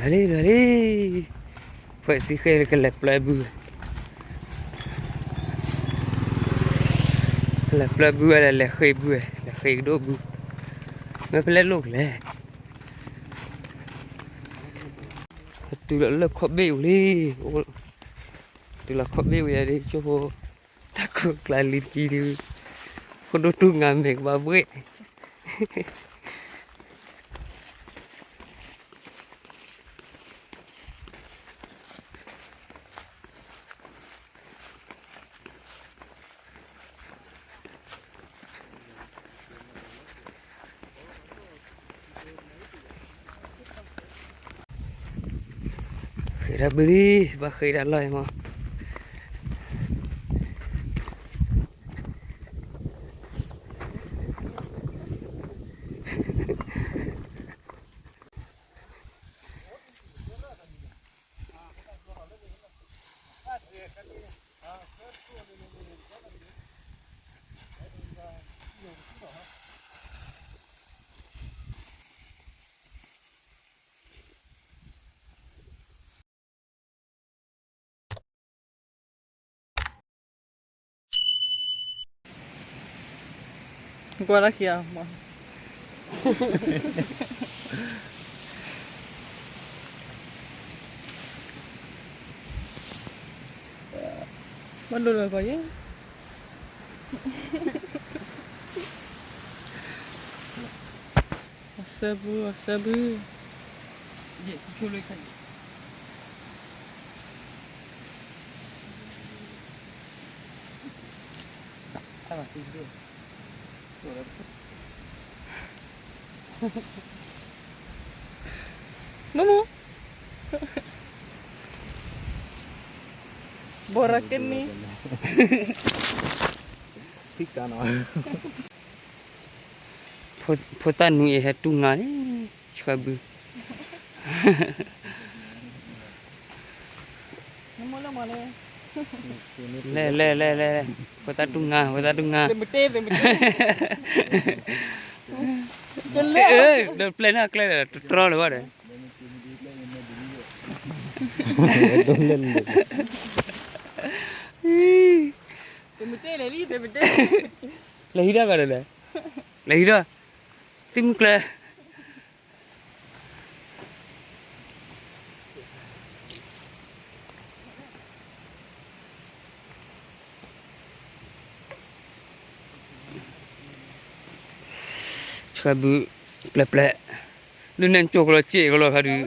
လံလီၤလံ, ဖဲစံဃ့ကလဲၤပျၢၤဘု, ကလဲၤပျၢၤဘုဝဲဒီး လဲၤဃ့ဘုဝဲ လဲၤဃ့ကဒိၣ်ဘု, မ့ၢ်ဖဲလဲၣ်လိၣ်ကလဲၣ်, တုၤလီၤလၢခီၣ်ဘ့ၣ်ဝံၤလံ, တုၤလီၤခီၣ်ဘ့ၣ်ဝံၤဒီး ကၠိဖိ တၢ်ခိၣ်ကျါလံတကံဒု, ဖိဒိၣ်တူၢ်ငါမဲာ်ကဘၣ်ဘှ့ၣ် ဃ့တၢ်ဘုလံ, ဘၣ်ဃ့တၢ်လီၢ်အံၤမး, ကွၢ်တၢ်ခံဂၤမး, ဘၣ်ဒိလၢကီးယဲ, အစၢဘု အစၢဘု မမူ ဘိရကနံ ဖိသၣ်နွံအံၤဟဲတူၢ်ငါလံ, ဆှၢဘု, လဲၤလဲၤလဲၤလဲၤ, ဖိသၣ်တူၢ်ငါ ဖိသၣ်တူၢ်ငါ, ဒီးပျဲၢ်န့ၣ်အကျဲဒီး တတြီလၢၤဘၣ်ဒီး လဲၤဟံးထီၣ်ကဒီးလဲၣ်, လဲၤဟံးထီၣ်, သ့ၣ်မုၢ်ကျဲ ဆှၢဘု ပျဲၢ်ပျဲၢ်, ဒုးနဲၣ်ကၠိကလီၤစ့ၢ်ကလီၤခါဒုး,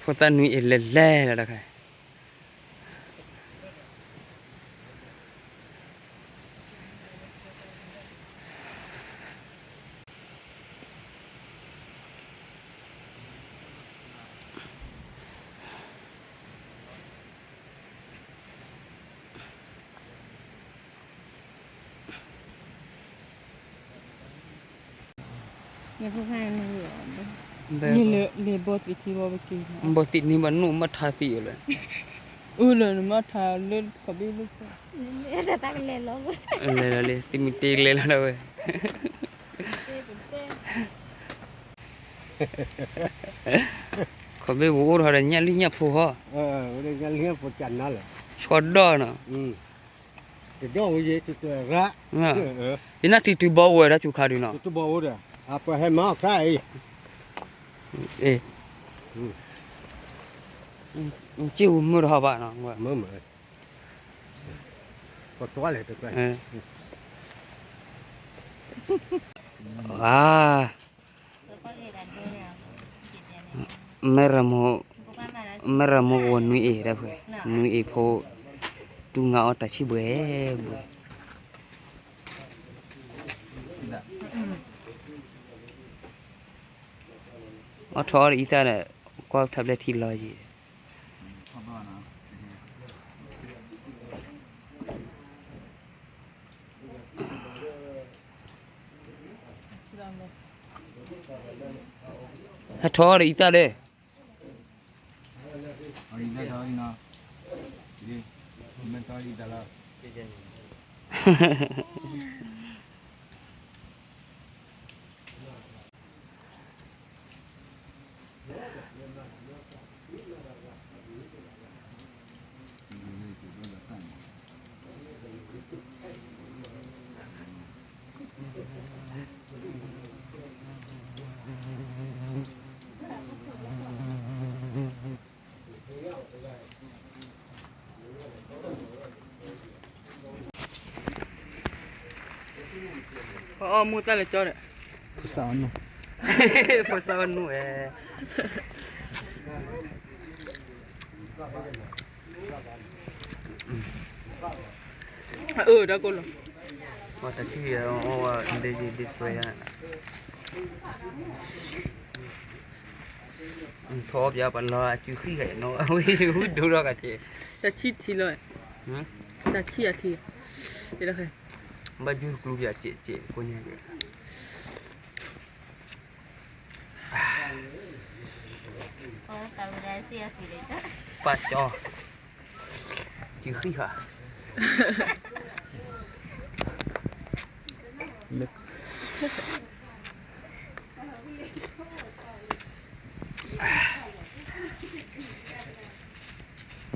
ဖိသၣ်နွံအံၤလဲၤလဲၤလီၤတခါ ဘီသံးနံၤ ဘၣ်နူၣ်မ့ၢ်ထါသံအီၤလဲၣ်, အၢၣ်လၢနမ့ၢ်ထါလၢခီၣ်ဘ့ၣ်လၢ လဲၤလီၤလံ သံမ့ၢ်တ့လဲၤလီၤဒၣ်ဝဲ ခီၣ်ဘ့ၣ်ပအိၣ်ထီၣ်ဒီးညၣ်လံၣ်ညၣ်ဖိဟီ, ညၣ်လံၣ်ညၣ်ဖိကနါလီၤ, ဆီဒီၣ်နီၤ, တဒီၣ်ဝဲယဲ, ယနၢ်ထံတုၤဘီအိၣ်ဝဲဒၣ်စူၤခါဒုးနီၤ, တုၤဘီအိၣ်ဒီး အပှၤဟဲမၤအီၣ်ခါအံၤ, စ့ၢ်ဝဲမုၢ်တဟီဘၣ်နီၤ, မုၢ်မုၢ် ပသွါလဲၣ်တကွဲၢ်, ဧါ မ့ၢ်ရမိၢ်, မ့ၢ်ရမိၢ်ကဝီၤနွံအ့ၤဒၣ်ဖဲ, နွံအ့ၤဖိ, တူၢ်ငါအီၣ်တၢ်ဆံၣ်ဘှဲဘှဲ, အီၣ်ထီၣ်အီၣ်ဒီးအံသၣ်ဒီး, ကွၢ်ထါဘျဲၣ်ထံလီၤယံၤ ဟဲထီၣ်ဒီးအံသၣ်ဒီး, အံသၣ်ထီၣ်အံနီၤ, မ့ၢ်ထီၣ်အံသၣ်လီၤ, အီၣ်မူတၢ်လၢကၠီဒီး ဖိသၣ်အီၣ်နူၢ်, ဖိသၣ်အီၣ်နူၢ်ဝဲ, အၢ တၢ်ကိၢ်လီၤ, ပှၤတထံၣ်အီၣ်ဝဲ ဒ်ယံၤဒ်သွဲ, ထီၣ်ပၠးပလီၤအစုဃံၣ်ဂဲၤနီၤ ဝံၤဒိၣ်ထီၣ်ကထံၣ်, တၢ်ဆံၣ်ထံလီၤ, တၢ်ဆံၣ်အထံ, ဘၣ်ယုၢ်ကျူပၠးစဲးစဲးဖိန့ၣ်, ပၢ်ကၠီ, စုဃံၣ်ဟး ယၤလံဧါ,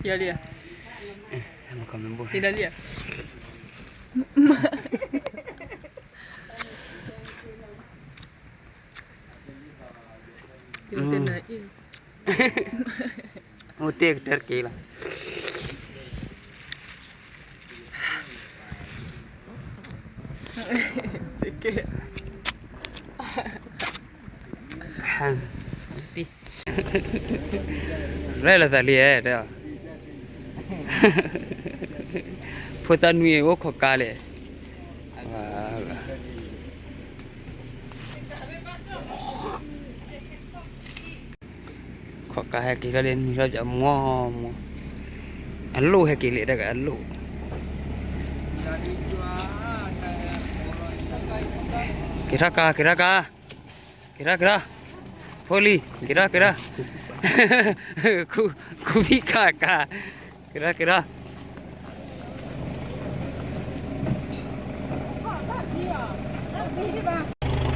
ယၤလံဧါ, တနၤအံၤ, အိၣ်တ့ၢ်ကတၢၢ်တက့ၢ်လီၤ, ရဲၣ်လီၤသးလံဧါ, ဖိသၣ်နွံအိၣ်ခိးကါလဲၣ်, ခိးကါဟဲက့ၤလီၤလံ နွံထီၣ်ပၠးမီၢ်မီၢ်, အလိၣ်ဟဲက့ၤလံတၢ်က့ၤအလိၣ်, က့ၤထီၣ်ကါ က့ၤထီၣ်ကါ, က့ၤထီၣ်က့ၤထီၣ်, ဖိလံၤ က့ၤထီၣ်က့ၤထီၣ်, ခူဖံးကါကါ, က့ၤထီၣ်က့ၤထီၣ်,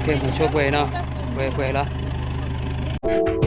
ကဲ မၤဆိပှဲၤနီၤ, ပှဲၤပှဲၤလီၤ.